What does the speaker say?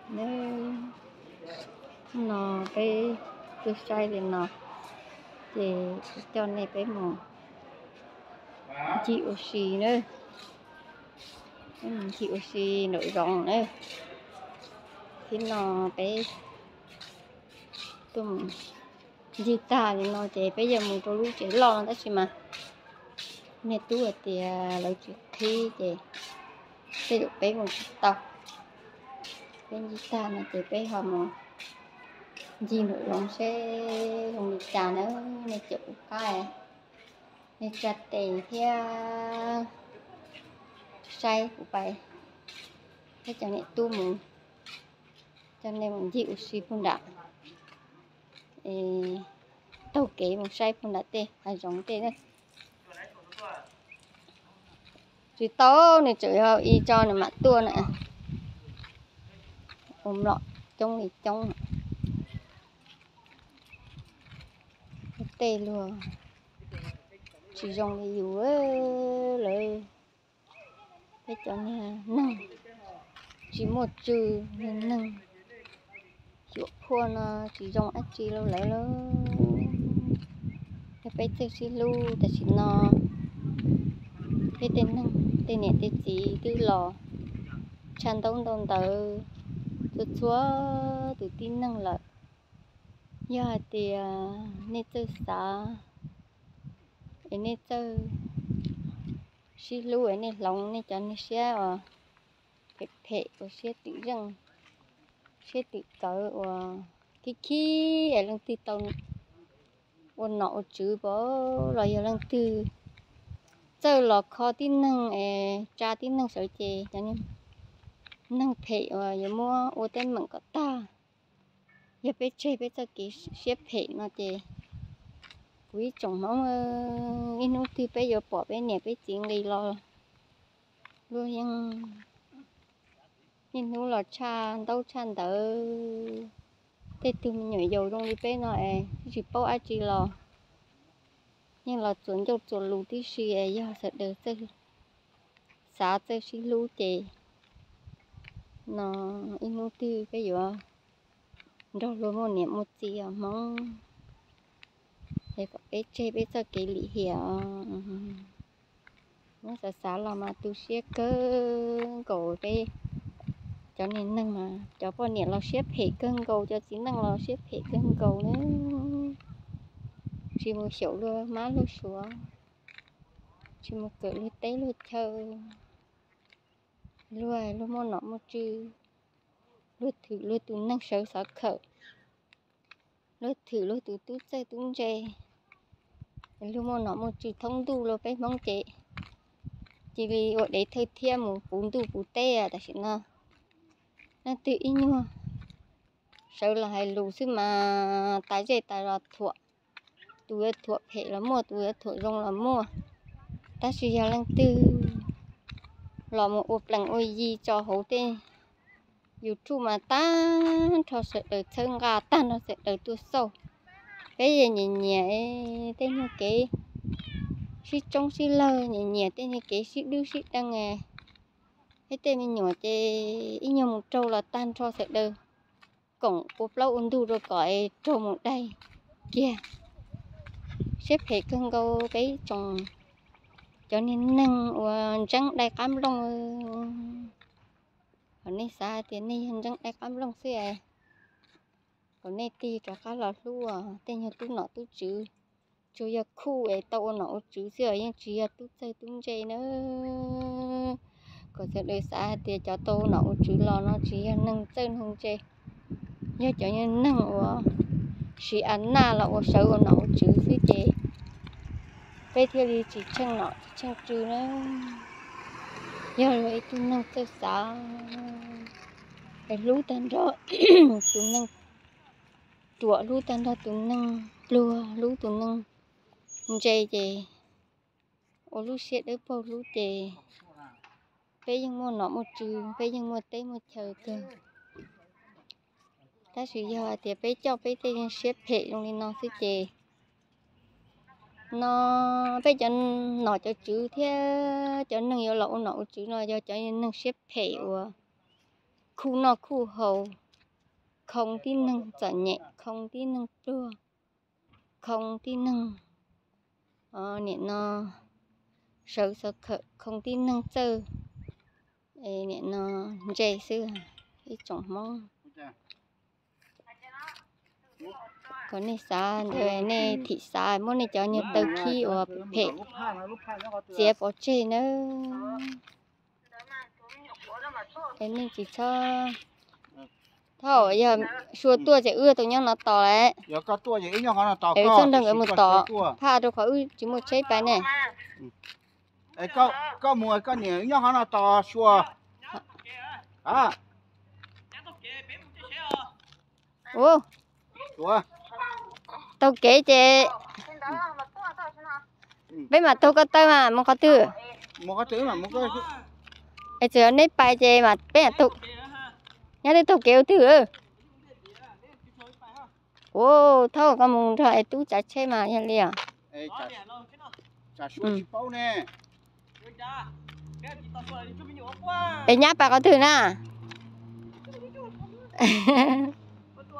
Neb, no peb tuaj saib li no, ces coj nej peb mus ncig ua si na, peb mus ncig ua si nraum zoov na. Thiab no peb tuaj mus ncig tag li no ces peb yuav mus rau lub tsev loj no tab sis mas niag tub hais tias lawv tsis qhib ces tej zaum peb mus tsis tau. Peb ncig tag no ces peb ho mus ncig nraum zoov seb zoo li cas na. Nej caum kuv qab, nej tsa tes thiab saib kuv pais, peb cov niam tub mus, coj nej mus ncig ua si puag nram, taug kev mus saib puag nram tej hav zoov tej na. Tsis tau, nws tseem yog ib tso nws mam tuaj na. Ua mlom coob li coob, tej luag tsis zoo li yus lawm. Peb cov niag neeg tsis muaj tswv, niag neeg xyuam phuaj no tsis zoo dab tsi rau lawv lawm. Yog peb txawj sib hlub tam sim no, peb tej neeg tej niam tej txiv twb los tshaj ntaub ntau ntawv txhua txhua tus tib neeg lawm. Yog hais tias nej txawj xav es nej txawj sib hlub es nej hloov nej cov niag siab uas phem phem uas siab twm zeej, siab twm kawv uas khib khib es leej twg tau ua nom ua tswv pab los yog leej twg txawj los kho tib neeg es tsa tib neeg sawv ces cov neeg phem uas yuav muab ua teeb meem kom tag. Yog peb tseg peb txoj kev siab phem no ces kuv ib tsoom Hmoob, ib hnub twg peb yuav pom peb niam peb txiv nqis los luag yeej niaj hnub los tshaj ntaub tshaj ntawv. Tej tug me nyuam yaus zoo li peb no es tsis paub dab tsi los yeej los txuas ncauj txuas lus tib si es yog sawv daws txawj xav txawj sib hlub ces no ib hnub twg peb yuav nrog luag muaj niam muaj txiv os Hmoob. Es kom peb tseg peb txoj kev lim hiam os. Muab xav xav los mas tu siab kawg nkaus peb cov niag neeg mas cov poj niam los siab phem kawg nkaus, cov txiv neej los siab phem kawg nkaus na. Tsis mus xyaum luag mab luag suav, tsis mus kawm luag teb luag chaw. Luag, luag muaj nom muaj tswv, luag thwm luag tus neeg sawv xov khawm, luag thwm luag tus tub txawj tub ntse, luag muaj nom muaj tswv thoob ntuj los peb Hmoob ces cia li ua dev thawj thiab mus puv ntuj puv teb tam sim no. Leej twg ib nyuag sawv los hais lus xwb mas tas zej tas zos thuam, tus yuav thuam phem los muaj, tus yuav thuam zoo los muaj. Tab sis yog leej twg los mus ua plees ua yi tso hauv tej YouTube mas tag nrho sawv daws txhawb nqa, tag nrho sawv daws tuaj xauj. Peb yeej nyiam nyiam tej nyuag kev sib tsoob sib lawg, nyiam nyiam tej nyuag kev sib dwb sib deev. Peb tej me nyuam ces ib nyuag mus raug los tag nrho sawv daws koom ua plaub ua ntug rau kom raug mus daig kiag. Siab phem kawg nkaus peb tsoom cov niag neeg uas ntseeb dai qab nplooj. Kom nej xav tias nej yog ntseeb dai qab nplooj xwb es kom nej tig rov qab los hlub tej nyuag tub nom tub tswv. Tsuas yog khuj es tau ua nom ua tswv xwb os, yeej tsis yog tub txawj tub ntse na. Kom sawv daws xav hais tias cov tau ua nom ua tswv los no tsis yog neeg txawj neeg ntse, yog cov neeg uas siv a naj los ua sawv ua nom ua tswv xwb ces peb thiaj li tsis tsheej nom tsis tsheej tswv na. Yog luag ib tug neeg txawj xav es hlub tag nrho tus neeg ruam, hlub tag nrho tus neeg pluag, hlub tus neeg ntse ces ua lub siab dawb paug hlub ces peb yeej muaj nom muaj tswv, peb yeej muaj teb muaj chaw kawg. Tab sis yog hais tias peb coj peb tej siab phem zoo li no xwb ces no peb cov nom cov tswv thiab cov neeg yuav los ua nom ua tswv no yog cov neeg siab phem uas khuj noj khuj haus, khoo tib neeg txom nyem, khoo tib neeg pluag, khoo tib neeg, nim no sawv xov khawm, khoo tib neeg txawj, nim no ntse xwb, ib tsoom Hmoob. Kom nej xav ntawd, nej thim xav muab nej cov niag taw khib uas phem phem txiav pov tseg nawb. Es nej tsis txhob, thaum yog Sua tuaj ces wb tau nyob no tos lawm. Es wb txhob nrog nkawd mus tos, phaj rau qhov wb tsis muaj tsheb pais ne. Koj mus, koj niam nyob qhov no tos Sua. Ua, taug kev ces peb mam taug ko taw mas mus qhov twg. Es txawm neb pais ces mas peb mam taug, nyob twb taug kev ua twg. Ua, thaum koj mus nrog es tub tsav tsheb mas yog li os. Es nyab pais qhov twg na?